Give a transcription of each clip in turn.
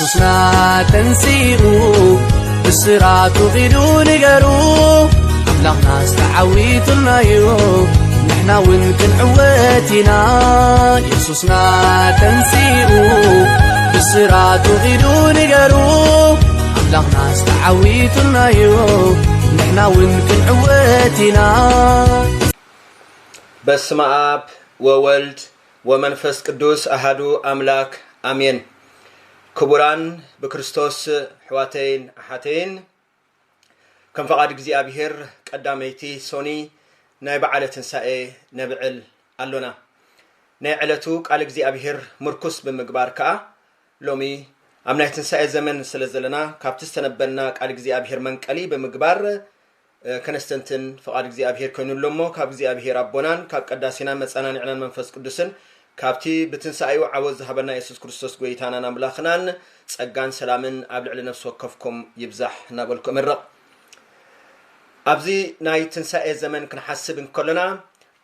የሱስና ተንሲኡ ብስራቱ ኺዱ ንገሩ ኣምላኽና ዝተዓዊቱልና እዩ ንሕና እውን ክንዕወት ኢና የሱስና ተንሲኡ ብስራቱ ኺዱ ንገሩ ኣምላኽና ዝተዓዊቱልና እዩ ንሕና እውን ክንዕወት ኢና በስመ ኣብ ወወልድ ወመንፈስ ቅዱስ ኣሃዱ ኣምላክ ኣሜን። ክቡራን ብክርስቶስ ኣሕዋተይን ኣሓተይን፣ ከም ፈቓድ እግዚኣብሔር ቀዳመይቲ ሶኒ ናይ በዓለ ትንሳኤ ነብዕል ኣሎና። ናይ ዕለቱ ቃል እግዚኣብሔር ምርኩስ ብምግባር ከኣ ሎሚ ኣብ ናይ ትንሳኤ ዘመን ስለ ዘለና ካብቲ ዝተነበልና ቃል እግዚኣብሔር መንቀሊ ብምግባር ከነስተንትን ፍቓድ እግዚኣብሄር ኮይኑ ኣሎ እሞ ካብ እግዚኣብሄር ኣቦናን ካብ ቀዳሴናን መጸናንዕናን መንፈስ ቅዱስን ካብቲ ብትንሳኤኡ ዓወት ዝሃበና የሱስ ክርስቶስ ጎይታናን ኣምላኽናን ጸጋን ሰላምን ኣብ ልዕሊ ነፍሲ ወከፍኩም ይብዛሕ እናበልኩ እምርቕ። ኣብዚ ናይ ትንሳኤ ዘመን ክንሓስብ እንከሎና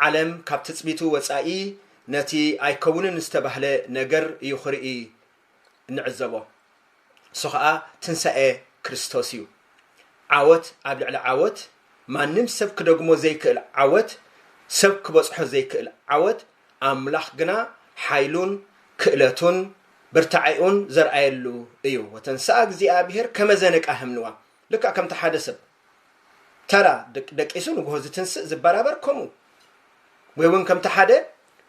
ዓለም ካብ ትጽቢቱ ወጻኢ ነቲ ኣይከውንን ዝተባህለ ነገር እዩ ክርኢ እንዕዘቦ። እሱ ኸኣ ትንሳኤ ክርስቶስ እዩ። ዓወት ኣብ ልዕሊ ዓወት፣ ማንም ሰብ ክደግሞ ዘይክእል ዓወት፣ ሰብ ክበጽሖ ዘይክእል ዓወት፣ ኣምላኽ ግና ሓይሉን ክእለቱን ብርታዐኡን ዘርኣየሉ እዩ። ወተንስኣ እግዚኣብሔር ከመ ዘንቃ ህምንዋ። ልክዕ ከምቲ ሓደ ሰብ ተራ ደቂሱ ንግሆ ዝትንስእ ዝበራበር ከምኡ ወይ እውን ከምቲ ሓደ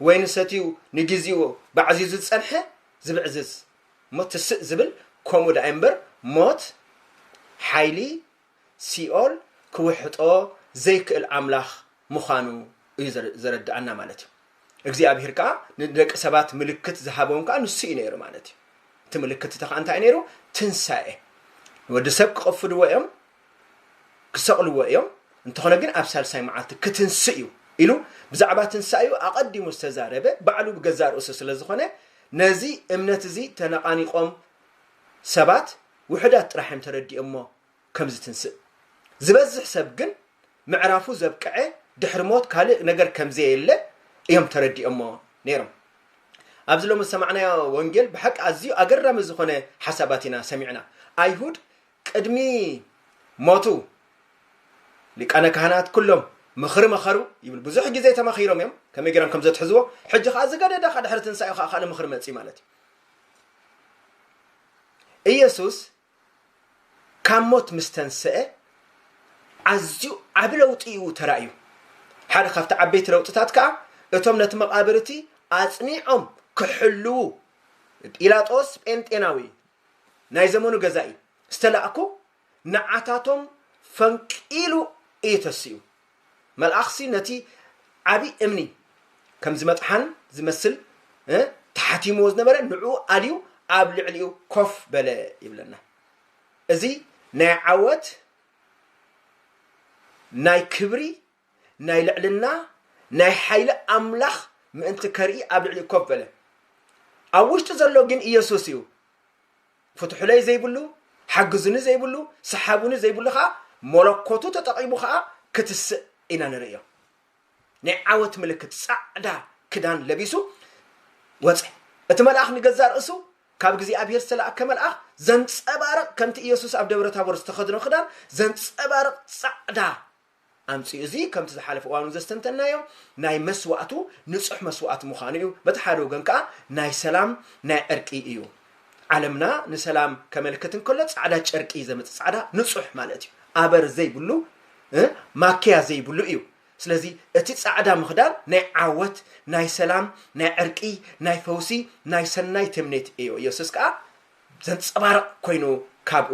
ወይኒ ሰትዩ ንግዜኡ ባዕዚዙ ዝጸንሐ ዝብዕዝዝ እሞ ትስእ ዝብል ከምኡ ደኣ እምበር ሞት ሓይሊ ሲኦል ክውሕጦ ዘይክእል ኣምላኽ ምዃኑ እዩ ዘረድኣና ማለት እዩ። እግዚኣብሔር ከዓ ንደቂ ሰባት ምልክት ዝሃቦም ከዓ ንሱ እዩ ነይሩ ማለት እዩ። እቲ ምልክት እቲ ከዓ እንታይ ነይሩ? ትንሳኤ። ንወዲ ሰብ ክቐፍድዎ እዮም፣ ክሰቕልዎ እዮም፣ እንተኾነ ግን ኣብ ሳልሳይ መዓልቲ ክትንስእ እዩ ኢሉ ብዛዕባ ትንሳኤኡ ኣቐዲሙ ዝተዛረበ ባዕሉ ብገዛእ ርእሱ ስለ ዝኾነ ነዚ እምነት እዚ ተነቓኒቖም ሰባት ውሑዳት ጥራሕ እዮም ተረዲኦሞ ከም ዝትንስእ። ዝበዝሕ ሰብ ግን ምዕራፉ ዘብቅዐ ድሕሪ ሞት ካልእ ነገር ከም ዘየለ እዮም ተረዲኦሞ ነይሮም። ኣብዚ ሎሚ ዝሰማዕናዮ ወንጌል ብሓቂ ኣዝዩ ኣገራሚ ዝኾነ ሓሳባት ኢና ሰሚዕና። ኣይሁድ ቅድሚ ሞቱ ሊቃነ ካህናት ኩሎም ምኽሪ መኸሩ ይብል። ብዙሕ ግዜ ተማኺሮም እዮም ከመይ ገይሮም ከም ዘትሕዝዎ። ሕጂ ከዓ ዝገደደ ከዓ ድሕሪ ትንሳኤ ከዓ ካልእ ምኽሪ መፅእ ማለት እዩ። ኢየሱስ ካብ ሞት ምስ ተንስአ ኣዝዩ ዓቢ ለውጢ እዩ ተራእዩ። ሓደ ካብቲ ዓበይቲ ለውጥታት ከዓ እቶም ነቲ መቓብር እቲ ኣጽኒዖም ክሕልዉ ጲላጦስ ጴንጤናዊ ናይ ዘመኑ ገዛኢ ዝተላእኩ ንዓታቶም ፈንቂሉ እዩ ተሲኡ። መልኣኽሲ ነቲ ዓቢ እምኒ ከምዚ መጥሓን ዝመስል ተሓቲምዎ ዝነበረ ንዕኡ ኣልዩ ኣብ ልዕሊኡ ኮፍ በለ ይብለና። እዚ ናይ ዓወት ናይ ክብሪ ናይ ልዕልና ናይ ሓይሊ ኣምላኽ ምእንቲ ከርኢ ኣብ ልዕሊኡ ኮፍ በለ። ኣብ ውሽጢ ዘሎ ግን ኢየሱስ እዩ። ፍትሑለይ ዘይብሉ፣ ሓግዙኒ ዘይብሉ፣ ሰሓቡኒ ዘይብሉ ከዓ መለኮቱ ተጠቒሙ ከዓ ክትስእ ኢና ንርእዮ። ናይ ዓወት ምልክት ጻዕዳ ክዳን ለቢሱ ወፀ። እቲ መልኣኽ ንገዛእ ርእሱ ካብ እግዚኣብሔር ዝተላእከ መልኣኽ ዘንጸባርቕ ከምቲ ኢየሱስ ኣብ ደብረ ታቦር ዝተኸድኖ ክዳን ዘንጸባርቕ ጻዕዳ ኣምጺኡ። እዚ ከምቲ ዝሓለፈ እዋኑ ዘስተንተናዮ ናይ መስዋእቱ ንጹሕ መስዋእቲ ምዃኑ እዩ። በቲ ሓደ ወገን ከኣ ናይ ሰላም ናይ ዕርቂ እዩ። ዓለምና ንሰላም ከመልክት እንከሎ ጻዕዳ ጨርቂ እዩ ዘምጽእ። ጻዕዳ ንጹሕ ማለት እዩ። ኣበር ዘይብሉ ማክያ ዘይብሉ እዩ። ስለዚ እቲ ጻዕዳ ምኽዳን ናይ ዓወት ናይ ሰላም ናይ ዕርቂ ናይ ፈውሲ ናይ ሰናይ ትምኒት እዩ። ኢየሱስ ከኣ ዘንጸባርቕ ኮይኑ ካብኡ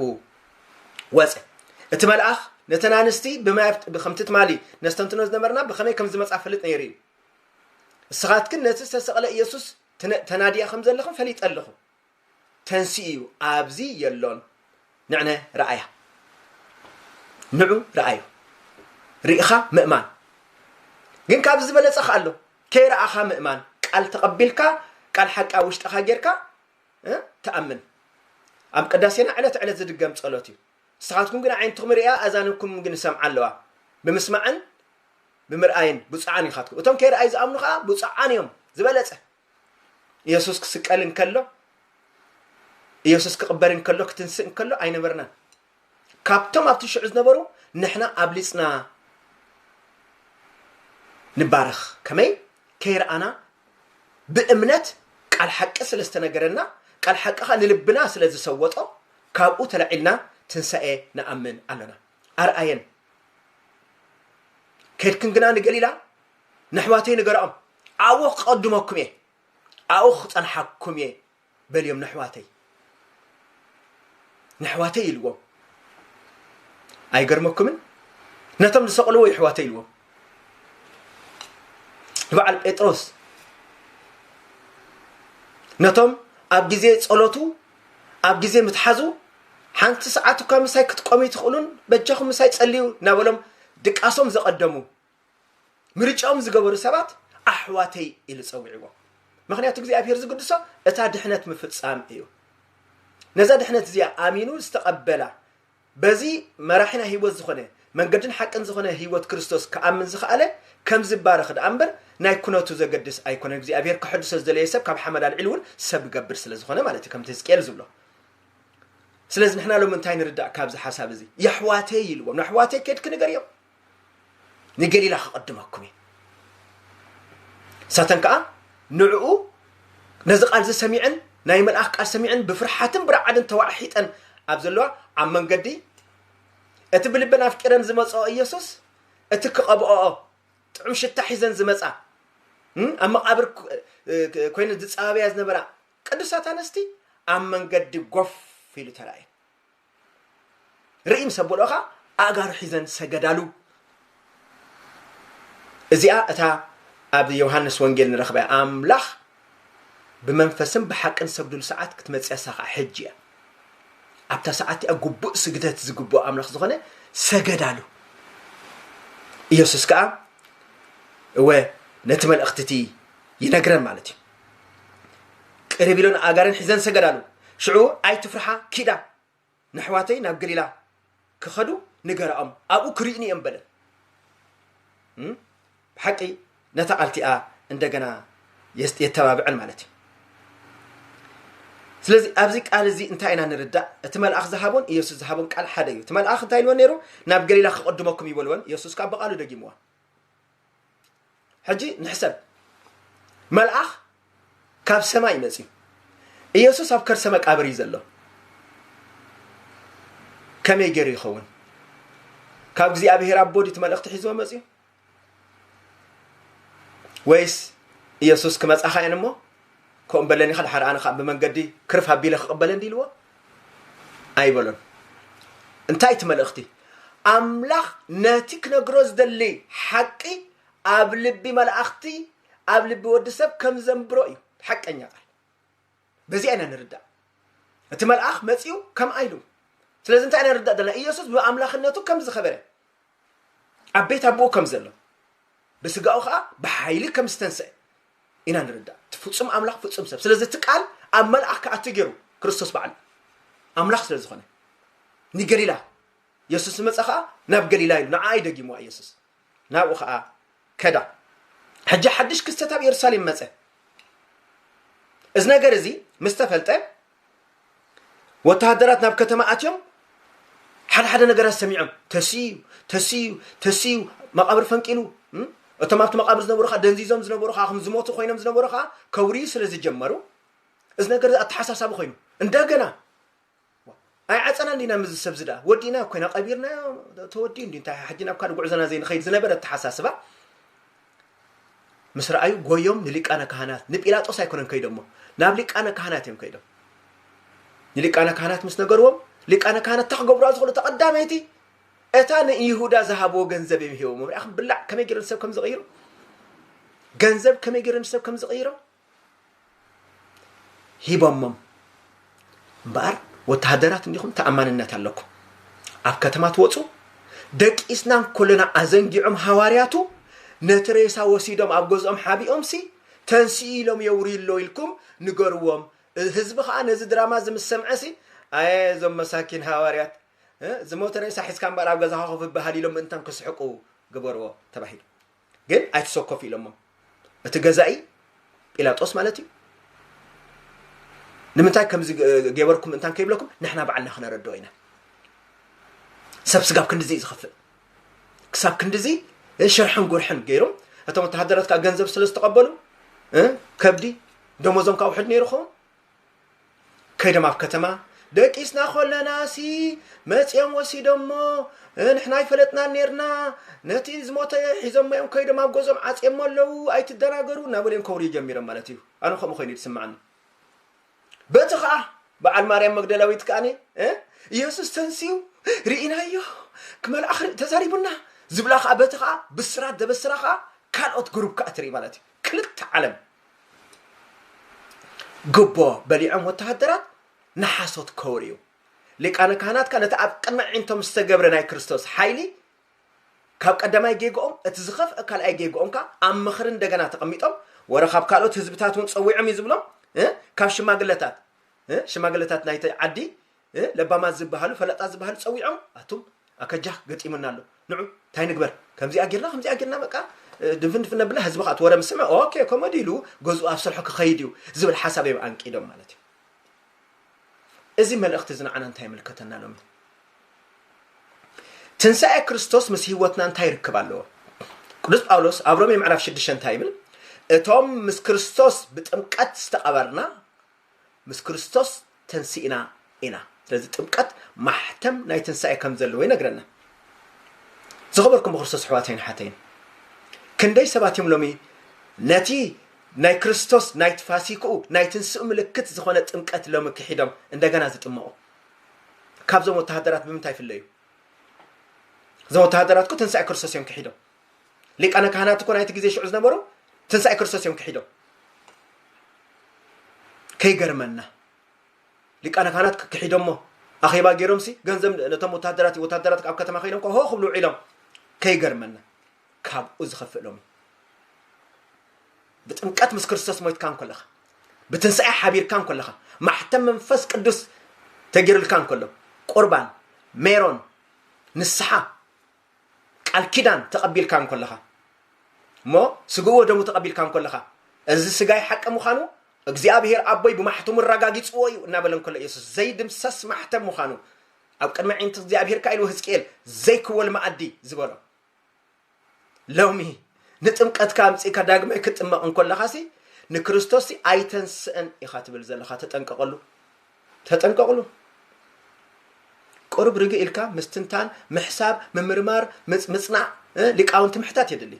ወጸ። እቲ መልኣኽ ነተን ኣንስቲ ብማይ ከምቲ ትማሊ ነስተንትኖ ዝነበርና ብኸመይ ከም ዝመጻ ፈልጥ ነይሩ እዩ። ንስኻትክን ነቲ ዝተሰቕለ ኢየሱስ ተናድያ ከም ዘለኽን ፈሊጠ ኣለኹ። ተንሲኡ እዩ፣ ኣብዚ የሎን። ንዕነ ረኣያ። ንዑ ረኣዩ። ርኢኻ ምእማን። ግን ካብዚ ዝበለጸ ከ ኣሎ። ከይረኣኻ ምእማን። ቃል ተቐቢልካ፣ ቃል ሓቂ ኣብ ውሽጥኻ ጌርካ፣ እ፣ ተኣምን። ኣብ ቅዳሴና ዕለት ዕለት ዝድገም ጸሎት እዩ። ንስኻትኩም ግን ኣዒንትኹም ርእያ፣ ኣእዛንኩም ግን ይሰምዓ ኣለዋ። ብምስማዕን ብምርኣይን ብፁዓን ኢኻትኩም። እቶም ከይረኣዩ ዝኣምኑ ኸኣ ብፁዓን እዮም። ዝበለጸ። ኢየሱስ ክስቀል እንከሎ፣ ኢየሱስ ክቕበር እንከሎ ክትንስእ እንከሎ ኣይነበርናን። ካብቶም ኣብቲ ሽዑ ዝነበሩ ንሕና ኣብሊጽና ንባረኽ። ከመይ? ከይረኣና ብእምነት ቃል ሓቂ ስለ ዝተነገረና፣ ቃል ሓቂ ኸኣ ንልብና ስለ ዝሰወጦ፣ ካብኡ ተላዒልና ትንሳኤ ንኣምን ኣሎና። ኣርኣየን። ከድክን ግና ንገሊላ ንኣሕዋተይ ንገርኦም፣ ኣብኡ ክቐድመኩም እየ፣ ኣብኡ ክጸንሓኩም እየ በልዮም። ንኣሕዋተይ፣ ንኣሕዋተይ ኢልዎም። ኣይገርመኩምን? ነቶም ዝሰቕልዎ የሕዋተይ ኢልዎም። ንበዓል ጴጥሮስ፣ ነቶም ኣብ ግዜ ጸሎቱ፣ ኣብ ግዜ ምትሓዙ፣ ሓንቲ ሰዓት እኳ ምሳይ ክትቆሙ ኣይትኽእሉን፣ በጃኹም ምሳይ ጸልዩ እናበሎም ድቃሶም ዘቐደሙ፣ ምርጫኦም ዝገበሩ ሰባት ኣሕዋተይ ኢሉ ጸዊዕዎም። ምኽንያቱ እግዚኣብሔር ዝግድሶ እታ ድሕነት ምፍጻም እዩ። ነዛ ድሕነት እዚኣ ኣሚኑ ዝተቐበላ፣ በዚ መራሒ ናይ ህይወት ዝኾነ፣ መንገድን ሓቅን ዝኾነ ህይወት ክርስቶስ ክኣምን ዝኸኣለ ከም ዝባረኽ ደኣ እምበር፣ ናይ ኩነቱ ዘገድስ ኣይኮነን። እግዚኣብሔር ከሐድሶ ዝደለየ ሰብ ካብ ሓመድ ኣልዒሉ እውን ሰብ ይገብር ስለ ዝኾነ ማለት እዩ፣ ከምቲ ህዝቅኤል ዝብሎ። ስለዚ ንሕና ሎሚ እንታይ ንርዳእ ካብዚ ሓሳብ እዚ? የሕዋተይ ኢልዎም። ንኣሕዋተይ ከድኪ ንገርዮም፣ ንገሊላ ክቐድመኩም እየ። ንሳተን ከኣ ንዕኡ ነዚ ቃል እዚ ሰሚዐን፣ ናይ መልኣኽ ቃል ሰሚዐን፣ ብፍርሓትን ብረዓድን ተዋሒጠን ኣብ ዘለዋ፣ ኣብ መንገዲ እቲ ብልበን ኣፍቂረን ዝመጽኦ ኢየሱስ፣ እቲ ክቐብኦኦ ጥዑም ሽታ ሒዘን ዝመጻ፣ እም፣ ኣብ መቓብር ኮ-፣ እ፣ ኮይነን ዝጸባበያ ዝነበራ ቅዱሳት ኣንስቲ ኣብ መንገዲ ጎፍ ኢሉ ተራእየን። ርእይ ምስ ኣበልኦ ኸኣ ኣእጋሩ ሒዘን ሰገዳሉ። እዚኣ እታ ኣብ ዮሃንስ ወንጌል ንረኽባ እያ። ኣምላኽ ብመንፈስን ብሓቅን ዝሰግድሉ ሰዓት ክትመጽእ እያ፣ እሳ ኸኣ ሕጂ እያ። ኣብታ ሰዓት እቲኣ ግቡእ ስግደት ዝግብኦ ኣምላኽ ዝኾነ ሰገዳሉ። ኢየሱስ ከኣ እወ ነቲ መልእኽቲ እቲ ይነግረን ማለት እዩ። ቅርብ ኢለን ኣእጋረን ሒዘን ሰገዳሉ። ሽዑ ኣይትፍርሓ፣ ኪዳ፣ ንኣሕዋተይ ናብ ገሊላ ክኸዱ ንገርኦም፣ ኣብኡ ክርእዩኒ እዮም በለን። እም? ብሓቂ ነታ ቃል እቲኣ እንደገና የስ-፣ የተባብዐን ማለት እዩ። ስለዚ ኣብዚ ቃል እዚ እንታይ ኢና ንርዳእ? እቲ መልኣኽ ዝሃቦን ኢየሱስ ዝሃቦን ቃል ሓደ እዩ። እቲ መልኣኽ እንታይ ኢልወን ነይሩ? ናብ ገሊላ ክቐድመኩም ይበልወን፣ ኢየሱስ ከኣ ብቓሉ ደጊምዋ። ሕጂ ንሕሰብ፣ መልኣኽ ካብ ሰማይ መጽዩ፣ ኢየሱስ ኣብ ከርሰ መቃብር እዩ ዘሎ። ከመይ ገይሩ ይኸውን? ካብ እግዚኣብሔር ኣቦ ድዩ እቲ መልእኽቲ ሒዝዎ መጽዩ? ወይስ ኢየሱስ ክመጻኻ እየን እሞ ከምኡ በለኒ፣ ኸድሓር ኣነ ኸኣ ብመንገዲ ክርፍ ኣቢለ ክቕበለን ድዩ ኢልዎ? ኣይበሎን። እንታይ እቲ መልእኽቲ? ኣምላኽ ነቲ ክነግሮ ዝደሊ ሓቂ ኣብ ልቢ መላእኽቲ፣ ኣብ ልቢ ወዲ ሰብ ከም ዘንብሮ እዩ። ሓቀኛ ቃል። በዚኣ ኢና ንርዳእ። እቲ መልኣኽ መጺኡ ከምኣ ኢሉ። ስለዚ እንታይ ኢና ንርዳእ ዘለና? ኢየሱስ ብኣምላኽነቱ ከም ዝኸበረ፣ ኣብ ቤት ኣቦኡ ከም ዘሎ፣ ብስጋኡ ኸኣ ብሓይሊ ከም ዝተንስአ ኢና ንርዳእ። እቲ ፍጹም ኣምላኽ፣ ፍጹም ሰብ። ስለዚ እቲ ቃል ኣብ መልኣኽ ክኣቱ ገይሩ ክርስቶስ በዓል ኣምላኽ ስለ ዝኾነ። ንገሊላ ኢየሱስ ዝመጸ ኸኣ ናብ ገሊላ ኢሉ ንዓ እዩ ደጊምዋ ኢየሱስ። ናብኡ ኸኣ ከዳ። ሕጂ ሓድሽ ክስተት ኣብ የሩሳሌም መጸ። እዚ ነገር እዚ ምስ ተፈልጠ፣ ወተሃደራት ናብ ከተማ ኣትዮም ሓደ ሓደ ነገራት ሰሚዖም፣ ተስዩ፣ ተስዩ፣ ተስዩ፣ መቓብር ፈንቂሉ፣ እም? እቶም ኣብቲ መቓብር ዝነበሩ ኸኣ፣ ደንዚዞም ዝነበሩ ኸኣ፣ ከም ዝሞቱ ኮይኖም ዝነበሩ ኸኣ ከውርዩ ስለ ዝጀመሩ፣ እዚ ነገር እዚ ኣተሓሳሳቢ ኮይኑ፣ እንደገና ኣይዓጸናን ዲና ምስዚ ሰብዚ ደኣ? ወዲእና እኮ ኢና፣ ቀቢርናዮ፣ ተወዲኡ እንዲ፣ እንታይ ሕጂ ናብ ካልእ ጉዕዞና ዘይንኸይድ ዝነበረ ኣተሓሳስባ ምስ ረኣዩ፣ ጎዮም ንሊቃነ ካህናት፣ ንጲላጦስ ኣይኮነን ከይዶሞ፣ ናብ ሊቃነ ካህናት እዮም ከይዶም። ንሊቃነ ካህናት ምስ ነገርዎም፣ ሊቃነ ካህናት እታ ክገብሩዋ ዝኽእሉ እታ ቀዳመይቲ፣ እታ ንይሁዳ ዝሃብዎ ገንዘብ እዮም ሂቦሞ። ርኣኹም ብላዕ ከመይ ገይሩ ንሰብ ከም ዝቕይሮ፣ ገንዘብ ከመይ ገይሩ ንሰብ ከም ዝቕይሮ። ሂቦሞም። እምበኣር ወተሃደራት እንዲኹም ተኣማንነት ኣለኩም። ኣብ ከተማ ትወጹ፣ ደቂስና እንከለና ኣዘንጊዖም ሃዋርያቱ ነቲ ሬሳ ወሲዶም ኣብ ገዝኦም ሓቢኦምሲ፣ "ተንስኡ ኢሎም የውርዩ ኣሎ" ኢልኩም ንገርዎም። ህዝቢ ኸኣ ነዚ ድራማ እዚ ምስ ሰምዐሲ፣ "ኣየ እዞም መሳኪን ሃዋርያት፣ እ፣ ዝሞተ ሬሳ ሒዝካ እምበኣር ኣብ ገዛኻ ኮፍ በሃል" ኢሎም ምእንታን ክስሕቁ ግበርዎ ተባሂሉ። ግን ኣይትሰከፉ ኢሎሞም። እቲ ገዛኢ ጲላጦስ ማለት እዩ። ንምንታይ ከምዚ ገበርኩም እንታን ከይብለኩም ንሕና ባዕልና ክነረድኦ ኢና። ሰብ ስጋብ ክንድዚ እዩ ዝኸፍእ። ክሳብ ክንድዚ ሽርሕን ጉርሕን ገይሮም እቶም ወተሃደራት ከዓ ገንዘብ ስለ ዝተቐበሉ ከብዲ ደሞዞም ካብ ውሕድ ነይሩ ኸውን ከይዶም ኣብ ከተማ ደቂስና ከለናሲ መፂኦም ወሲዶሞ ንሕና ኣይፈለጥናን ነርና። ነቲ ዝሞተ ሒዞሞ እዮም ከይዶም ኣብ ገዝኦም ዓፅዮሞ ኣለዉ ኣይትደናገሩ እናበሉ እዮም ከውርዩ ጀሚሮም ማለት እዩ። ኣነ ከምኡ ኮይኑ እዩ ዝስምዓኒ። በቲ ከዓ በዓል ማርያም መግደላዊት ከዓኒ ኢየሱስ ተንስኡ ርኢናዮ ክመልኣኽ ተዛሪቡና ዝብላ ከዓ በቲ ከዓ ብስራት ዘበስራ ከዓ ካልኦት ግሩፕ ከዓ ትርኢ ማለት እዩ። ክልተ ዓለም ግቦ በሊዖም ወተሃደራት ንሓሶት ከውርዩ ሊቃነ ካህናት ከዓ ነቲ ኣብ ቅድሚ ዕንቶም ዝተገብረ ናይ ክርስቶስ ሓይሊ ካብ ቀዳማይ ጌግኦም እቲ ዝኸፍአ ካልኣይ ጌግኦም ከዓ ኣብ ምኽሪ እንደገና ተቐሚጦም ወረ ካብ ካልኦት ህዝብታት እውን ፀዊዖም እዩ ዝብሎም ካብ ሽማግለታት ሽማግለታት ናይቲ ዓዲ ለባማት ዝበሃሉ ፈለጣት ዝበሃሉ ፀዊዖም ኣቱም ኣከጃ ገጢሙና ኣሎ ንዑ እንታይ ንግበር ከምዚኣ ጌርና ከምዚኣ ጌርና በቃ ድፍን ድፍን ነብላ ህዝቢ ከዓ ትወረ ምስምዕ ኦኬ ኮመዲ ኢሉ ገዝኡ ኣብ ስርሑ ክኸይድ እዩ ዝብል ሓሳብ እዮም ኣንቂዶም ማለት እዩ። እዚ መልእኽቲ እዚ ንዓና እንታይ ይምልከተና ሎሚ? ትንሳኤ ክርስቶስ ምስ ህይወትና እንታይ ይርክብ ኣለዎ? ቅዱስ ጳውሎስ ኣብ ሮሜ ምዕራፍ ሽዱሽተ እንታይ ይብል? እቶም ምስ ክርስቶስ ብጥምቀት ዝተቐበርና ምስ ክርስቶስ ተንሲእና ኢና። ስለዚ ጥምቀት ማሕተም ናይ ትንሳኤ ከም ዘለዎ ይነግረና። ዝኸበርኩም ብክርስቶስ ኣሕዋተይን ሓተይን ክንደይ ሰባት እዮም ሎሚ ነቲ ናይ ክርስቶስ ናይ ትፋሲክኡ ናይ ትንስኡ ምልክት ዝኾነ ጥምቀት ሎሚ ክሒዶም እንደገና ዝጥመቑ? ካብዞም ወተሃደራት ብምንታይ ይፍለዩ? እዞም ወተሃደራት እኮ ትንሳኤ ክርስቶስ እዮም ክሒዶም። ሊቃነ ካህናት እኮ ናይቲ ግዜ ሽዑ ዝነበሩ ትንሳኤ ክርስቶስ እዮም ክሒዶም። ከይገርመና ሊቃነ ካህናት ክሒዶሞ ኣኼባ ገይሮምሲ ገንዘብ ነቶም ወታደራት ወታደራት ኣብ ከተማ ከይዶም ሆ ክብሉ ውዒሎም ከይገርመና ካብኡ ዝኸፍእ ሎሚ ብጥምቀት ምስ ክርስቶስ ሞይትካ እንከለኻ ብትንሳኤ ሓቢርካ እንከለኻ ማሕተም መንፈስ ቅዱስ ተገይሩልካ እንከሎ ቁርባን ሜሮን ንስሓ ቃል ኪዳን ተቐቢልካ እንከለኻ እሞ ስግኡ ወደሙ ተቐቢልካ እንከለኻ እዚ ስጋይ ሓቂ ምዃኑ እግዚኣብሔር ኣቦይ ብማሕተሙ ኣረጋጊፅዎ እዩ እናበለ እንከሎ ኢየሱስ ዘይድምሰስ ማሕተም ምዃኑ ኣብ ቅድሚ ዓይንቲ እግዚኣብሔር ከ ኢሉ ህዝቅኤል ዘይክወል መኣዲ ዝበሎ ሎሚ ንጥምቀትካ ኣምፅእካ ዳግማይ ክትጥመቕ እንከለኻሲ ንክርስቶስ ኣይተንስእን ኢኻ ትብል ዘለኻ ተጠንቀቐሉ ተጠንቀቕሉ ቁሩብ ርግእ ኢልካ ምስትንታን ምሕሳብ ምምርማር ምፅናዕ ሊቃውንቲ ምሕታት የድሊ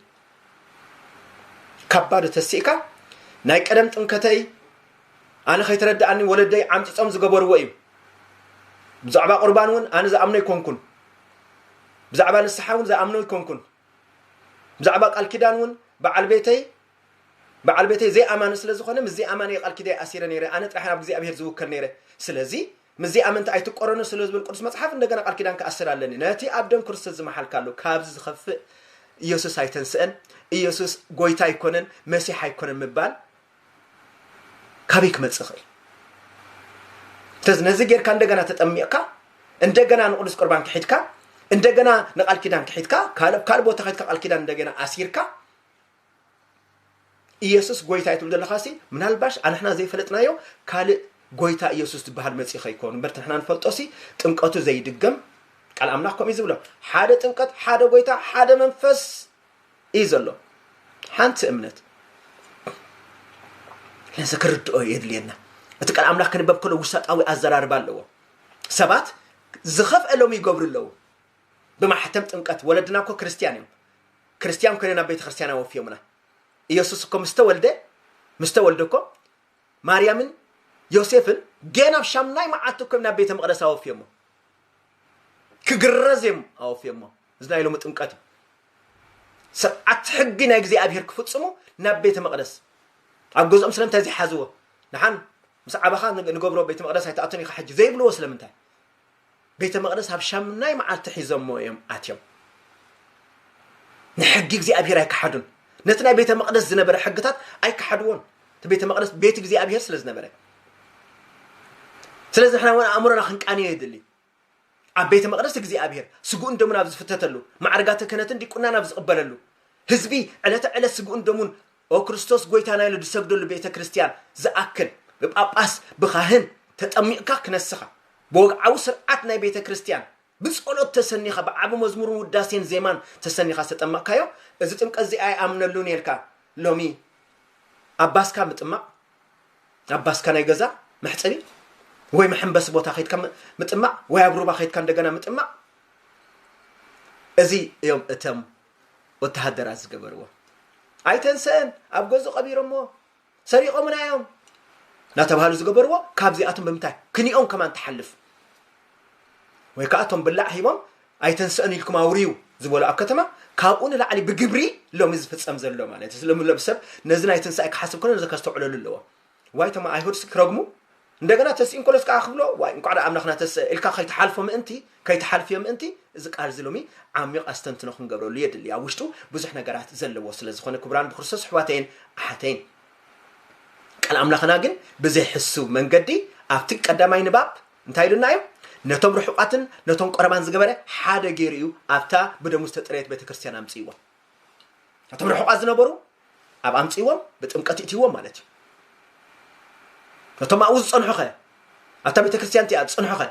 ካብ ባዶ ተሲእካ ናይ ቀደም ጥምከተይ ኣነ ከይተረድኣኒ ወለደይ ዓምፂፆም ዝገበርዎ እዩ ብዛዕባ ቁርባን እውን ኣነ ዝኣምኖ ኣይኮንኩን ብዛዕባ ንስሓ እውን ዝኣምኖ ኣይኮንኩን ብዛዕባ ቃል ኪዳን እውን በዓል ቤተይ በዓል ቤተይ ዘይኣማኒ ስለ ዝኾነ ምስ ዘይኣማኒ ቃል ኪዳይ ኣሲረ ነይረ ኣነ ጥራሕ ናብ እግዚኣብሔር ዝውከል ነይረ ስለዚ ምስ ዘይኣመንቲ ኣይትቆረኑ ስለ ዝብል ቅዱስ መፅሓፍ እንደገና ቃል ኪዳን ክኣስር ኣለኒ ነቲ ኣብ ደም ክርስቶስ ዝመሓልካ ኣሎ ካብዚ ዝኸፍእ ኢየሱስ ኣይተንስአን ኢየሱስ ጎይታ ኣይኮነን መሲሕ ኣይኮነን ምባል ካበይ ክመፅእ ይኽእል ስለዚ ነዚ ጌርካ እንደገና ተጠሚቕካ እንደገና ንቅዱስ ቁርባን ክሒድካ እንደገና ንቃል ኪዳን ክሒድካ ካልእ ካልእ ቦታ ከድካ ቃል ኪዳን እንደገና ኣሲርካ ኢየሱስ ጎይታ እዩ ትብል ዘለኻሲ ምናልባሽ ኣንሕና ዘይፈለጥናዮ ካልእ ጎይታ ኢየሱስ ዝበሃል መፂ ከይኮኑ እምበር ንሕና ንፈልጦሲ ጥምቀቱ ዘይድገም ቃል ኣምላኽ ከምኡ እዩ ዝብሎ ሓደ ጥምቀት ሓደ ጎይታ ሓደ መንፈስ እዩ ዘሎ ሓንቲ እምነት ነዚ ክርድኦ የድልየና እቲ ቃል ኣምላኽ ክንበብ ከሎ ውሳጣዊ ኣዘራርባ ኣለዎ ሰባት ዝኸፍአ ሎሚ ይገብሩ ኣለዉ ብማሕተም ጥምቀት ወለድና እኮ ክርስትያን እዮም ክርስትያን ኮይነ ናብ ቤተ ክርስትያን ኣወፍዮምና ኢየሱስ እኮ ምስ ተወልደ ምስ ተወልደ እኮ ማርያምን ዮሴፍን ገና ኣብ ሻምናይ መዓልቲ እኮ ናብ ቤተ መቅደስ ኣወፍዮሞ ክግረዝ እዮም ኣወፍዮሞ እዚ ናይ ሎሚ ጥምቀት እዩ ስርዓት ሕጊ ናይ እግዚኣብሔር ክፍፅሙ ናብ ቤተ መቅደስ ኣብ ገዝኦም ስለምንታይ ዘይሓዝዎ ንሓን ምስ ዓባኻ ንገብሮ ቤተ መቅደስ ኣይትኣቱን ኢኻ ሕጂ ዘይብልዎ ስለምንታይ ቤተ መቅደስ ኣብ ሻምናይ መዓልቲ ሒዞሞ እዮም ኣትዮም ንሕጊ እግዚኣብሔር ኣይከሓዱን ነቲ ናይ ቤተ መቅደስ ዝነበረ ሕግታት ኣይከሓድዎን እቲ ቤተ መቅደስ ቤት እግዚኣብሔር ስለ ዝነበረ ስለዚ ንሕና እውን ኣእምሮና ክንቃንዮ የድሊ ኣብ ቤተ መቅደስ እግዚኣብሔር ስጉእን ደሙን ኣብ ዝፍተተሉ ማዕርጋተ ክህነትን ዲቁናን ኣብ ዝቕበለሉ ህዝቢ ዕለተ ዕለት ስጉእን ደሙን ኦ ክርስቶስ ጎይታና ኢሉ ዝሰግደሉ ቤተ ክርስቲያን ዝኣክል ብጳጳስ ብኻህን ተጠሚቕካ ክነስኻ፣ ብወግዓዊ ስርዓት ናይ ቤተ ክርስቲያን ብጸሎት ተሰኒኻ፣ ብዓቢ መዝሙርን ውዳሴን ዜማን ተሰኒኻ ዝተጠመቕካዮ፣ እዚ ጥምቀት እዚ ኣይኣምነሉን እየ ኢልካ ሎሚ ኣባስካ ምጥማቕ፣ ኣባስካ ናይ ገዛ መሕጸቢ ወይ መሐንበሲ ቦታ ከይድካ ም- ምጥማቕ ወይ ኣብ ሩባ ከይድካ እንደገና ምጥማቕ፣ እዚ እዮም እቶም ወተሃደራት ዝገበርዎ። ኣይተንሰአን፣ ኣብ ገዙ ቀቢሮሞ፣ ሰሪቖምና እዮም እናተባህሉ ዝገበርዎ። ካብዚኣቶም ብምንታይ ክኒኦም ከማን ትሓልፍ? ወይ ከዓ እቶም ብላዕ ሂቦም ኣይተንስእን ኢልኩም ኣውርዩ ዝበሉ ኣብ ከተማ፣ ካብኡ ንላዕሊ ብግብሪ ሎሚ ዝፍጸም ዘሎ ማለት እዩ። ስለምሎም ሰብ ነዚ ናይ ትንሳኤ ክሓስብ ከሎ ነዚ ከስተውዕለሉ ኣለዎ። ዋይ እቶም ኣይሁድ ክረግሙ እንደገና ተስኢን ከሎስ ከዓ ክብሎ ዋይ እንኳዕ ደኣ ኣምላኽና ተስእ ኢልካ ከይትሓልፎ ምእንቲ ከይትሓልፍዮ ምእንቲ እዚ ቃል እዚ ሎሚ ዓሚቕ ኣስተንትኖ ክንገብረሉ የድሊ። ኣብ ውሽጡ ብዙሕ ነገራት ዘለዎ ስለ ዝኾነ ክቡራን ብክርስቶስ ኣሕዋተይን ኣሓተይን ቃል ኣምላኽና ግን ብዘይሕስው መንገዲ ኣብቲ ቀዳማይ ንባብ እንታይ ኢሉና እዩ? ነቶም ርሑቓትን ነቶም ቀረባን ዝገበረ ሓደ ገይሩ እዩ ኣብታ ብደሙ ዝተጠረየት ቤተ ክርስቲያን ኣምፅእዎ። ነቶም ርሑቓት ዝነበሩ ኣብ ኣምፅእዎም ብጥምቀት ይእትይዎም ማለት እዩ። ነቶም ኣብኡ ዝፀንሑ ኸ ኣብታ ቤተ ክርስቲያን እቲኣ ዝፀንሑ ኸ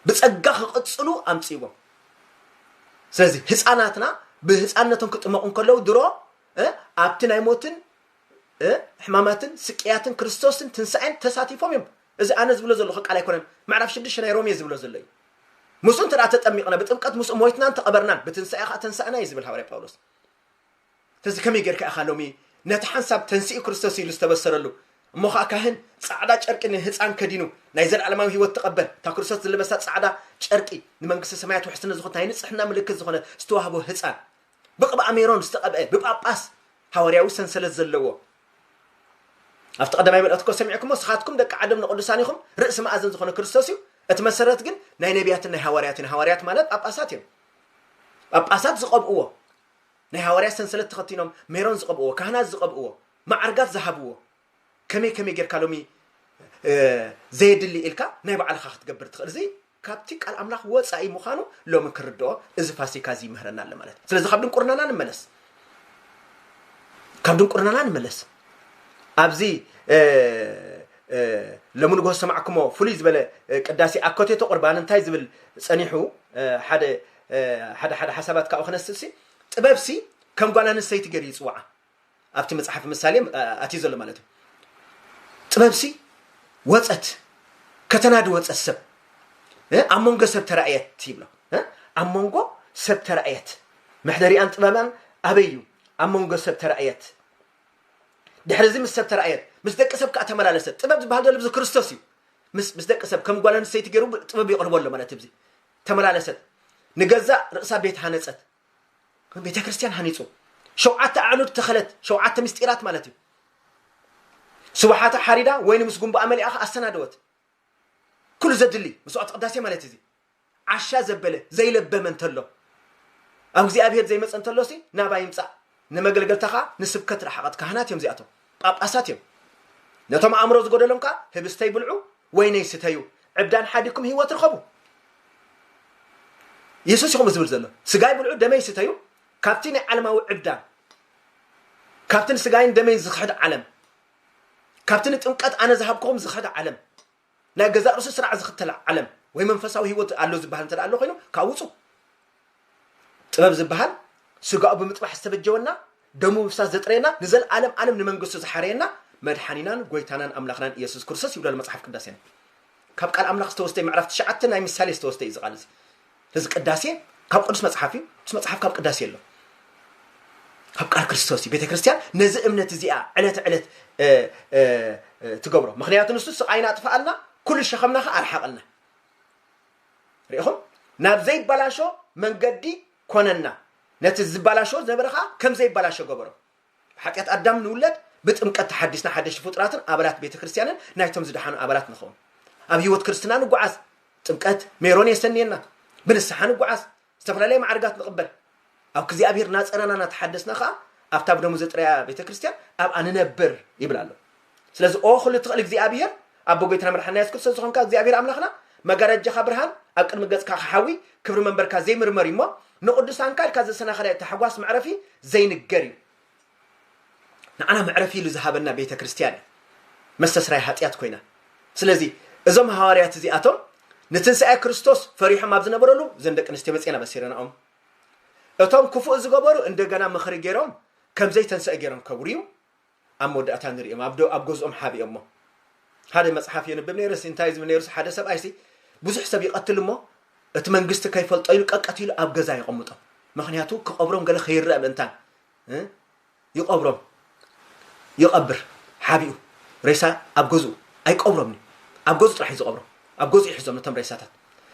ብፀጋ ክቕፅሉ ኣምፅእዎም። ስለዚ ህፃናትና ብህፃንነቶም ክጥመቑ እንከለዉ ድሮ እ፣ ኣብቲ ናይ ሞትን እ፣ ሕማማትን ስቅያትን ክርስቶስን ትንሳኤን ተሳቲፎም እዮም። እዚ ኣነ ዝብሎ ዘለኹ ቃል ኣይኮነን። ምዕራፍ ሽዱሽተ ናይ ሮሜ ዝብሎ ዘሎ እዩ። ምስኡ እንተ ደኣ ተጠሚቕና ብጥምቀት ምስኡ ሞይትናን ተቐበርናን ብትንሳኤ ኸዓ ተንሳእና እዩ ዝብል ሃዋርያ ጳውሎስ። ስለዚ ከመይ ጌርካ ኢኻ ሎሚ ነቲ ሓንሳብ ተንሲኡ ክርስቶስ ኢሉ ዝተበሰረሉ እሞ ኸዓ ካህን ጻዕዳ ጨርቂ ንህፃን ከዲኑ ናይ ዘለዓለማዊ ህይወት ተቐበል እታ ክርስቶስ ዝለበሳ ጻዕዳ ጨርቂ ንመንግስቲ ሰማያት ውሕስነት ዝኾነ ናይ ንጽሕና ምልክት ዝኾነ ዝተዋህቦ ህፃን ብቕብኣ ሜሮን ዝተቐብአ ብጳጳስ ሃዋርያዊ ሰንሰለት ዘለዎ ኣብቲ ቀዳማይ መልእኽቲ እኮ ሰሚዕኩሞ ስኻትኩም ደቂ ዓለም ንቅዱሳን ኢኹም ርእሲ መኣዝን ዝኾነ ክርስቶስ እዩ እቲ መሰረት ግን ናይ ነቢያትን ናይ ሃዋርያትን ሃዋርያት ማለት ጳጳሳት እዮም ጳጳሳት ዝቐብእዎ ናይ ሃዋርያት ሰንሰለት ተኸቲኖም ሜሮን ዝቐብእዎ ካህናት ዝቐብእዎ ማዕርጋት ዝሃብዎ ከመይ ከመይ ጌርካ ሎሚ ዘየድሊ ኢልካ ናይ ባዕልኻ ክትገብር ትኽእል እዚ ካብቲ ቃል ኣምላኽ ወፃኢ ምዃኑ ሎሚ ክርድኦ እዚ ፋሲካ እዚ ይምህረና ኣሎ ማለት እዩ ስለዚ ካብ ድንቁርናና ንመለስ ካብ ድንቁርናና ንመለስ ኣብዚ ሎሚ ንግሆ ዝሰማዕኩሞ ፍሉይ ዝበለ ቅዳሴ ኣኮቴቶ ቁርባን እንታይ ዝብል ፀኒሑ ሓደ ሓደ ሓደ ሓሳባት ካብኡ ክነስእ ጥበብሲ ከም ጓል ኣንስተይቲ ገይሩ ይፅዋዓ ኣብቲ መፅሓፍ ምሳሌ ኣትዩ ዘሎ ማለት እዩ ጥበብሲ ወፀት ከተናዲ ወፀት ሰብ ኣብ መንጎ ሰብ ተራእየት ይብሎ ኣብ መንጎ ሰብ ተራእየት መሕደሪኣን ጥበባን ኣበይ እዩ ኣብ መንጎ ሰብ ተራእየት ድሕሪ እዚ ምስ ሰብ ተራእየት ምስ ደቂ ሰብ ከዓ ተመላለሰት ጥበብ ዝበሃል ዘሎ ብዚ ክርስቶስ እዩ ምስ ምስ ደቂ ሰብ ከም ጓል ኣንስተይቲ ገይሩ ጥበብ የቕርቦ ኣሎ ማለት እዚ ተመላለሰት ንገዛእ ርእሳ ቤት ሃነፀት ቤተ ክርስቲያን ሃኒፁ ሸውዓተ ኣዕኑድ ተኸለት ሸውዓተ ምስጢራት ማለት እዩ ስብሓታ ሓሪዳ ወይኒ ምስ ጉንባኣ መሊኣ ኣሰናደወት ኩሉ ዘድሊ መስዋዕቲ ቅዳሴ ማለት እዚ ዓሻ ዘበለ ዘይለበመ እንተሎ ኣብ እግዚኣብሔር ዘይመፀ እንተሎሲ ናባይ ይምፃእ ንመገልገልታ ከዓ ንስብከት ረሓቐት ካህናት እዮም እዚኣቶም ጳጳሳት እዮም ነቶም ኣእምሮ ዝጎደሎም ከዓ ህብስተይ ብልዑ ወይነይ ስተዩ ዕብዳን ሓዲኩም ህይወት ርኸቡ የሱስ ኢኹም ዝብል ዘሎ ስጋይ ብልዑ ደመይ ስተዩ ካብቲ ናይ ዓለማዊ ዕብዳን ካብቲ ንስጋይን ደመይን ዝኽሕድ ዓለም ካብቲ ንጥምቀት ኣነ ዝሃብክኹም ዝኽሕድ ዓለም ናይ ገዛእ ርእሱ ስራዕ ዝኽተል ዓለም ወይ መንፈሳዊ ህይወት ኣሎ ዝበሃል እንተ ኣሎ ኮይኑ ካብ ውፁ ጥበብ ዝበሃል ስጋኡ ብምጥባሕ ዝተበጀወና ደሙ ምፍሳስ ዘጥረየና ንዘለኣለም ዓለም ንመንግስቱ ዝሓረየና መድሓኒናን ጎይታናን ኣምላኽናን ኢየሱስ ክርስቶስ ይብሎ መጽሓፍ ቅዳሴና ካብ ቃል ኣምላኽ ዝተወስደ ምዕራፍ ትሽዓተ ናይ ምሳሌ ዝተወስደ እዩ ዝቃል እዚ እዚ ቅዳሴ ካብ ቅዱስ መጽሓፍ እዩ ምስ መጽሓፍ ካብ ቅዳሴ ኣሎ ካብ ቃል ክርስቶስ እዩ ቤተ ክርስቲያን ነዚ እምነት እዚኣ ዕለት ዕለት ትገብሮ ምክንያቱ ንሱ ስቃይና ኣጥፍኣልና ኩሉ ሸኸምና ከ ኣርሓቐልና ርኢኹም ናብ ዘይበላሾ መንገዲ ኮነና ነቲ ዝበላሾ ዝነበረ ከዓ ከም ዘይበላሾ ገበሮ ሓጢኣት ኣዳም ንውለድ ብጥምቀት ተሓዲስና ሓደሽቲ ፍጡራትን ኣባላት ቤተ ክርስቲያንን ናይቶም ዝደሓኑ ኣባላት ንኸውን ኣብ ህይወት ክርስትና ንጓዓዝ ጥምቀት ሜሮን የሰንየና ብንስሓ ንጓዓዝ ዝተፈላለየ ማዕርጋት ንቕበል ኣብ እግዚኣብሔር ናፀረና ናተሓደስና ከዓ ኣብታ ብደሙ ዘጥረያ ቤተ ክርስቲያን ኣብኣ ንነብር ይብል ኣሎ ስለዚ ኦ ኩሉ ትኽእል እግዚኣብሔር ኣቦ ጎይታና መድሓና የሱስ ክርስቶስ ዝኾንካ እግዚኣብሔር ኣምላኽና መጋረጃኻ ብርሃን ኣብ ቅድሚ ገጽካ ክሓዊ ክብሪ መንበርካ ዘይምርመር እዩሞ ንቅዱሳንካ ኢልካ ዘሰናኸለ ተሕጓስ መዕረፊ ዘይንገር እዩ ንዓና መዕረፊ ኢሉ ዝሃበና ቤተ ክርስቲያን እዩ መስተስራይ ሓጢኣት ኮይና ስለዚ እዞም ሃዋርያት እዚኣቶም ንትንሳኤ ክርስቶስ ፈሪሖም ኣብ ዝነበረሉ እዘን ደቂ ኣንስትዮ መፅኤን ኣበሲረናኦም። እቶም ክፉእ ዝገበሩ እንደገና ምኽሪ ገይሮም ከም ዘይተንስአ ገይሮም ከብርዩ ኣብ መወዳእታ ንሪኦም ኣብ ዶ- ኣብ ገዝኦም ሓቢኦሞ። ሓደ መፅሓፍ የንብብ ነይረ። እንታይ ዝብል ነይሩ? ሓደ ሰብኣይሲ ብዙሕ ሰብ ይቐትል እሞ እቲ መንግስቲ ከይፈልጦ ኢሉ ቀቀት ኢሉ ኣብ ገዛ ይቐምጦም። ምክንያቱ ክቐብሮም ገለ ከይረአ ምእንታን እ? ይቐብሮም ይቐብር ሓቢኡ ሬሳ ኣብ ገዝኡ ኣይቀብሮም። ኣብ ገዝኡ ጥራሕ እዩ ዝቐብሮም። ኣብ ገዝኡ ይሕዞም ነቶም ሬሳታት።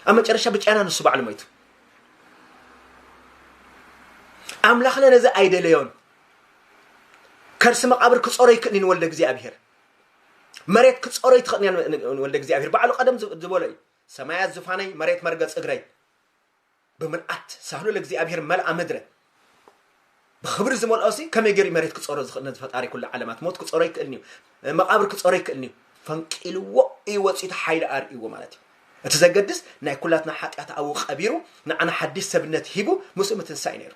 ኣብ መጨረሻ ብጨና ንሱ ባዕሉ ሞይቱ። ኣምላኽና ነዚ ኣይደለዮን። ከርሲ መቓብር ክጾሮ ይክእልን ወልደ እግዚኣብሔር። መሬት ክጾሮ ይትኽእልን ወልደ እግዚኣብሔር ባዕሉ ቀደም ዝበሎ እዩ። ሰማያት ዝፋነይ መሬት መርገጽ እግረይ። ብምልኣት ሳህሉ ለእግዚኣብሔር መልኣ ምድረ። ብኽብሪ ዝመልኦ ሲ ከመይ ገይሩ መሬት ክጾሮ ዝኽእል? ነዚ ፈጣሪ ኩሉ ዓለማት ሞት ክጾሮ ይክእልን እዩ። መቓብር ክጾሮ ይክእልን እዩ። ፈንቂልዎ እዩ ወፂኡ፣ እቲ ሓይሊ ኣርእይዎ ማለት እዩ። እቲ ዘገድስ ናይ ኩላትና ሓጢኣት ኣብኡ ቀቢሩ ንዓና ሓዲስ ሰብነት ሂቡ ምስኡ ምትንሳእ እዩ ነይሩ።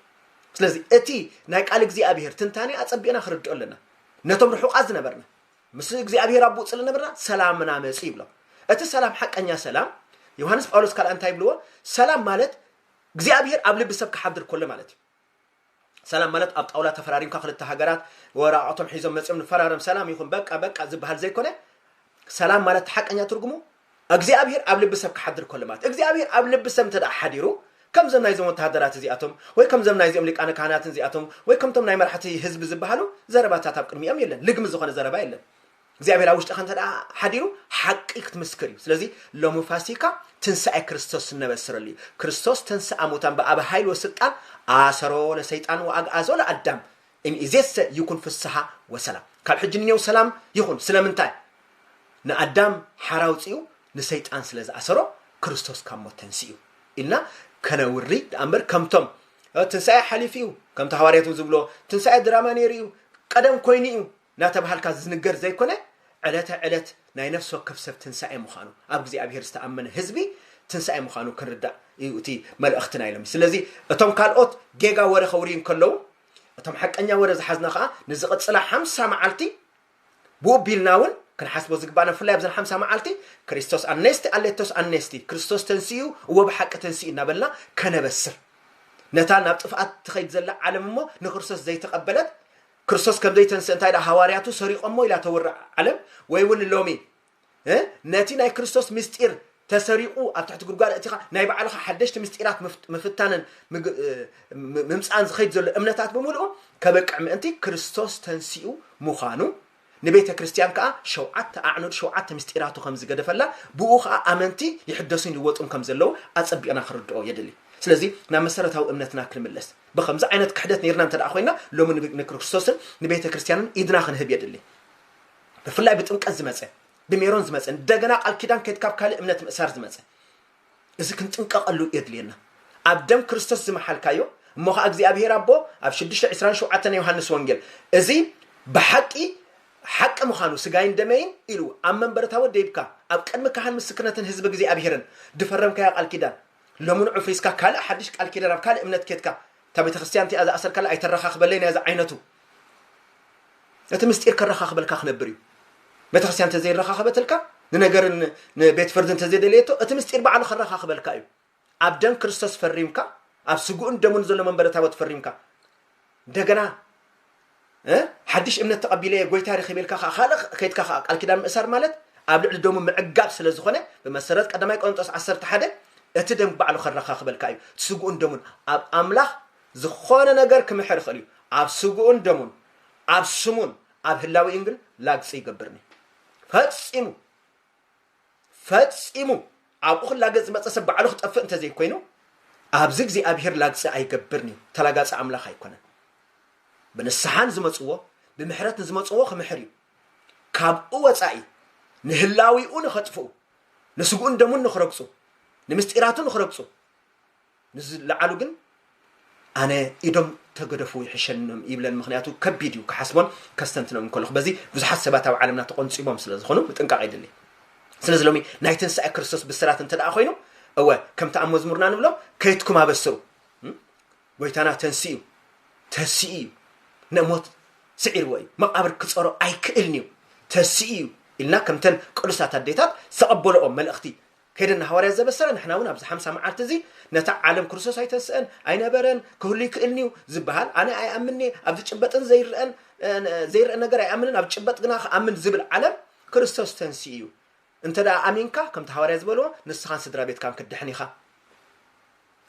ስለዚ እቲ ናይ ቃል እግዚኣብሔር ትንታኔ ኣጸቢቕና ክንርድኦ ኣለና። ነቶም ርሑቓት ዝነበርና ምስ እግዚኣብሔር ኣቦ ዝነበርና ሰላምና መጽእ ይብሎም። እቲ ሰላም ሓቀኛ ሰላም ዮሃንስ ጳውሎስ ካልኣ እንታይ ይብልዎ? ሰላም ማለት እግዚኣብሔር ኣብ ልቢ ሰብ ክሓድር ከሎ ማለት እዩ። ሰላም ማለት ኣብ ጣውላ ተፈራሪምካ ክልተ ሃገራት ወረቓቕቶም ሒዞም መፅዮም ንፈራረም ሰላም ይኹን በቃ በቃ ዝበሃል ዘይኮነ፣ ሰላም ማለት ሓቀኛ ትርጉሙ እግዚኣብሔር ኣብ ልቢ ሰብ ክሓድር ከሎ ማለት። እግዚኣብሔር ኣብ ልቢ ሰብ እንተ ሓዲሩ ከምዞም ናይዞም ወተሃደራት እዚኣቶም ወይ ከምዞም ናይዚኦም ሊቃነ ካህናትን እዚኣቶም ወይ ከምቶም ናይ መራሕቲ ህዝቢ ዝበሃሉ ዘረባታት ኣብ ቅድሚኦም የለን። ልግሚ ዝኾነ ዘረባ የለን። እግዚኣብሔር ኣብ ውሽጥኻ እንተ ሓዲሩ ሓቂ ክትምስክር እዩ። ስለዚ ሎሚ ፋሲካ ትንሳኤ ክርስቶስ እነበስረሉ እዩ። ክርስቶስ ተንስኣ ሙታን ብኣብ ኃይል ወስልጣን ኣሰሮ ለሰይጣን ወኣግኣዞ ለኣዳም እምይእዜሰ ይኩን ፍስሓ ወሰላም። ካብ ሕጂ ንኔው ሰላም ይኹን። ስለምንታይ? ንኣዳም ሓራ ኣውፂኡ ንሰይጣን ስለ ዝኣሰሮ ክርስቶስ ካብ ሞት ተንስኡ ኢልና ከነውሪ ደኣ እምበር ከምቶም ትንሳኤ ሓሊፉ እዩ ከምቲ ሃዋርያት ዝብሎ ትንሳኤ ድራማ ነይሩ እዩ ቀደም ኮይኑ እዩ እናተባሃልካ ዝንገር ዘይኮነ ዕለተ ዕለት ናይ ነፍሲ ወከፍ ሰብ ትንሳኤ ምዃኑ ኣብ እግዚኣብሔር ዝተኣመነ ህዝቢ ትንሳኤ ምዃኑ ክንርዳእ እዩ እቲ መልእኽትና ኢሎም። ስለዚ እቶም ካልኦት ጌጋ ወረ ከውርዩ እንከለዉ እቶም ሓቀኛ ወረ ዝሓዝና ከዓ ንዝቕፅላ ሓምሳ መዓልቲ ብኡ ቢልና እውን ክንሓስቦ ዝግባና ብፍላይ ኣብዘን ሓምሳ መዓልቲ ክርስቶስ ኣነስቲ ኣሌቶስ ኣነስቲ ክርስቶስ ተንስኡ እዎ ብሓቂ ተንስኡ እናበልና ከነበስር ነታ ናብ ጥፍኣት ትኸይድ ዘላ ዓለም እሞ ንክርስቶስ ዘይተቐበለት ክርስቶስ ከም ዘይተንስእ እንታይ ደኣ ሃዋርያቱ ሰሪቖሞ ኢላ ተውርዕ ዓለም ወይ እውን ሎሚ እ ነቲ ናይ ክርስቶስ ምስጢር ተሰሪቑ ኣብ ትሕቲ ጉድጓድ እቲኻ ናይ ባዕልኻ ሓደሽቲ ምስጢራት ምፍታንን ምምፃእን ዝኸይድ ዘሎ እምነታት ብምልኡ ከበቅዕ ምእንቲ ክርስቶስ ተንሲኡ ምዃኑ ንቤተ ክርስቲያን ከዓ ሸውዓተ ኣዕኑድ ሸውዓተ ምስጢራቱ ከም ዝገደፈላ ብኡ ከዓ ኣመንቲ ይሕደሱን ይለወጡን ከም ዘለዉ ኣፀቢቕና ክርድኦ የድሊ። ስለዚ ናብ መሰረታዊ እምነትና ክንምለስ ብከምዚ ዓይነት ክሕደት ነርና እንተ ኮይና ሎሚ ንክርስቶስን ንቤተ ክርስቲያንን ኢድና ክንህብ የድሊ። ብፍላይ ብጥምቀት ዝመፀ ብሜሮን ዝመፀ እንደገና ቃል ኪዳን ከይድ ካብ ካልእ እምነት ምእሳር ዝመፀ እዚ ክንጥንቀቐሉ የድልየና። ኣብ ደም ክርስቶስ ዝመሓልካዮ እሞ ከዓ እግዚኣብሔር ኣቦ ኣብ ሽዱሽተ ዕስራን ሸውዓተን ዮሃንስ ወንጌል እዚ ብሓቂ ሓቂ ምዃኑ ስጋይን ደመይን ኢሉ ኣብ መንበረ ታቦት ደይብካ ኣብ ቅድሚ ካህን ምስክርነትን ህዝቢ እግዚኣብሔርን ዝፈረምካዮ ቃል ኪዳን ሎሚ ንዑ ፍሪስካ ካልእ ሓድሽ ቃል ኪዳን ኣብ ካልእ እምነት ኬድካ እታ ቤተክርስትያን እቲኣ ዝኣሰርካላ ኣይተረኻኽበለይ ናይዚ ዓይነቱ እቲ ምስጢር ከረኻኽበልካ ክነብር እዩ። ቤተክርስትያን እንተዘይረኻኸበትልካ ንነገርን ንቤት ፍርዲ እንተዘይደለየቶ እቲ ምስጢር ባዕሉ ከረኻኽበልካ እዩ። ኣብ ደም ክርስቶስ ፈሪምካ ኣብ ስግኡን ደሙን ዘሎ መንበረ ታቦት ፈሪምካ እንደገና ሓድሽ እምነት ተቐቢለ ጎይታ ረኺበልካ ከዓ ካልእ ከይድካ ከዓ ቃል ኪዳን ምእሳር ማለት ኣብ ልዕሊ ደሙ ምዕጋብ ስለ ዝኾነ ብመሰረት ቀዳማይ ቆሮንጦስ ዓሰርተ ሓደ እቲ ደም ባዕሉ ከረኻኽበልካ እዩ። ስግኡን ደሙን ኣብ ኣምላኽ ዝኾነ ነገር ክምሕር ይኽእል እዩ። ኣብ ስግኡን ደሙን ኣብ ስሙን ኣብ ህላዊኡን ግን ላግፂ ይገብርኒ ፈፂሙ ፈፂሙ ኣብኡ ክላገፅ ዝመፀ ሰብ ባዕሉ ክጠፍእ እንተዘይኮይኑ ኣብዚ እግዚኣብሔር ላግፂ ኣይገብርን እዩ። ተላጋፂ ኣምላኽ ኣይኮነን። ብንስሓ ንዝመፅዎ ብምሕረት ንዝመፅዎ ክምሕር እዩ። ካብኡ ወፃኢ ንህላዊኡ ንኸጥፍኡ ንስግኡን ደሙን ንኽረግፁ ንምስጢራቱ ንኽረግፁ ንዝለዓሉ ግን ኣነ ኢዶም ተገደፉ ይሕሸኖም ይብለን። ምክንያቱ ከቢድ እዩ ክሓስቦን ከስተንትኖም እንከለኹ በዚ ብዙሓት ሰባት ኣብ ዓለምና ተቆንፂቦም ስለ ዝኾኑ ምጥንቃቕ የድሊ። ስለዚ ሎሚ ናይ ትንሳኤ ክርስቶስ ብስራት እንተ ደኣ ኮይኑ እወ ከምቲ ኣብ መዝሙርና ንብሎ ከይትኩም ኣበስሩ ጎይታና ተንስኡ ተስኡ እዩ። ንሞት ስዒርዎ እዩ። መቓብር ክፀሮ ኣይክእልን እዩ። ተስኡ እዩ። ኢልና ከምተን ቅዱሳት ኣዴታት ዝተቐበልኦ መልእኽቲ ከይደን ንሃዋርያት ዘበሰረ፣ ንሕና እውን ኣብዚ ሓምሳ መዓልቲ እዚ ነታ ዓለም ክርስቶስ ኣይተንስአን ኣይነበረን ክህሉ ይክእልንዩ ዝበሃል ኣነ ኣይኣምንየ፣ ኣብ ዝጭበጥን ዘይረአን ዘይረአ ነገር ኣይኣምንን፣ ኣብ ዝጭበጥ ግና ክኣምን ዝብል ዓለም ክርስቶስ ተንስኡ እዩ። እንተ ደኣ ኣሚንካ ከምቲ ሃዋርያ ዝበልዎ ንስኻን ስድራ ቤትካን ክትድሕን ኢኻ።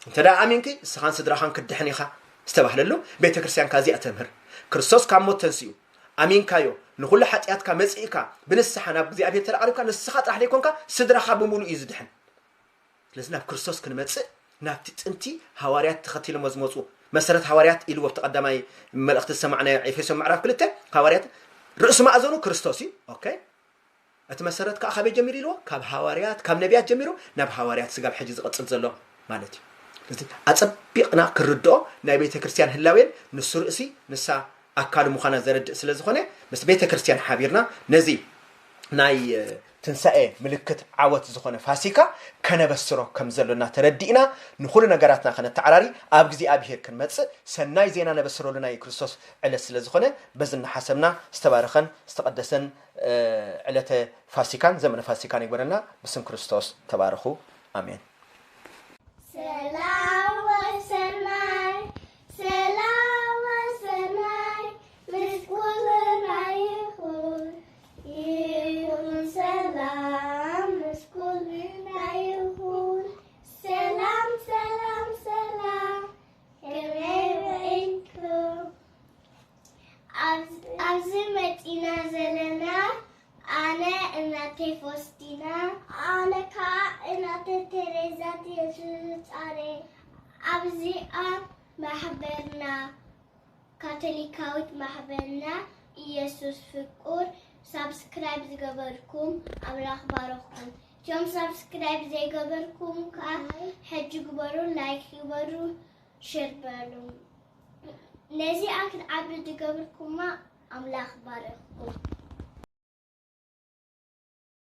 እንተ ደኣ ኣሚንኪ ንስኻን ስድራኻን ክትድሕን ኢኻ ዝተባህለሉ ቤተ ክርስቲያን ካዚኣ ተምህር። ክርስቶስ ካብ ሞት ተንስኡ ኣሚንካዮ፣ ንኹሉ ሓጢኣትካ መጺእካ ብንስሓ ናብ እግዚኣብሔር ተዳቐሪብካ ንስኻ ጥራሕ ዘይኮንካ ስድራኻ ብምሉእ እዩ ዝድሕን። ስለዚ ናብ ክርስቶስ ክንመጽእ ናብቲ ጥንቲ ሃዋርያት ተኸቲሎሞ ዝመፁ መሰረት ሃዋርያት ኢልዎ ኣብቲ ቀዳማይ መልእኽቲ ዝሰማዕናዮ ኤፌሶ ምዕራፍ ክልተ ሃዋርያት ርእሲ ማእዘኑ ክርስቶስ እዩ። ኦኬ፣ እቲ መሰረት ከዓ ካበይ ጀሚሩ ኢልዎ? ካብ ሃዋርያት ካብ ነቢያት ጀሚሩ ናብ ሃዋርያት ስጋብ ሕጂ ዝቐፅል ዘሎ ማለት እዩ። ስለዚ ኣፀቢቕና ክንርድኦ ናይ ቤተ ክርስቲያን ህላዌን ንሱ ርእሲ ንሳ ኣካሉ ምዃና ዘረድእ ስለ ዝኾነ ምስ ቤተ ክርስቲያን ሓቢርና ነዚ ናይ ትንሳኤ ምልክት ዓወት ዝኾነ ፋሲካ ከነበስሮ ከም ዘሎና ተረዲእና ንኹሉ ነገራትና ከነተዓራሪ ኣብ እግዚኣብሔር ክንመጽእ ሰናይ ዜና ነበስረሉ ናይ ክርስቶስ ዕለት ስለ ዝኾነ በዚ እናሓሰብና ዝተባረኸን ዝተቐደሰን ዕለተ ፋሲካን ዘመነ ፋሲካን ይግበረልና። ብስም ክርስቶስ ተባረኹ። ኣሜን። ሰላም ወሰናይ፣ ሰላም ወሰናይ ምስ ኩልና ይኹን፣ ይኹን ሰላም ምስ ኩልና ይኹን። ሰላም፣ ሰላም፣ ሰላም፣ ከመይ ውዒልኩም? ኣብዚ መፂና ዘለና ኣነ እናተይ ፎስቲና፣ ኣነ ከዓ እናተ ቴሬዛ የሱስ ፃሬ። ኣብዚኣ ማሕበርና ካቶሊካዊት ማሕበርና ኢየሱስ ፍቁር ሳብስክራይብ ዝገበርኩም ኣምላኽ ባረኽኩም። እቶም ሳብስክራይብ ዘይገበርኩም ከዓ ሕጂ ግበሩ፣ ላይክ ግበሩ፣ ሼር በሉ። ነዚኣ ክትዓብዱ ዝገበርኩማ ኣምላኽ ባረኽኩም።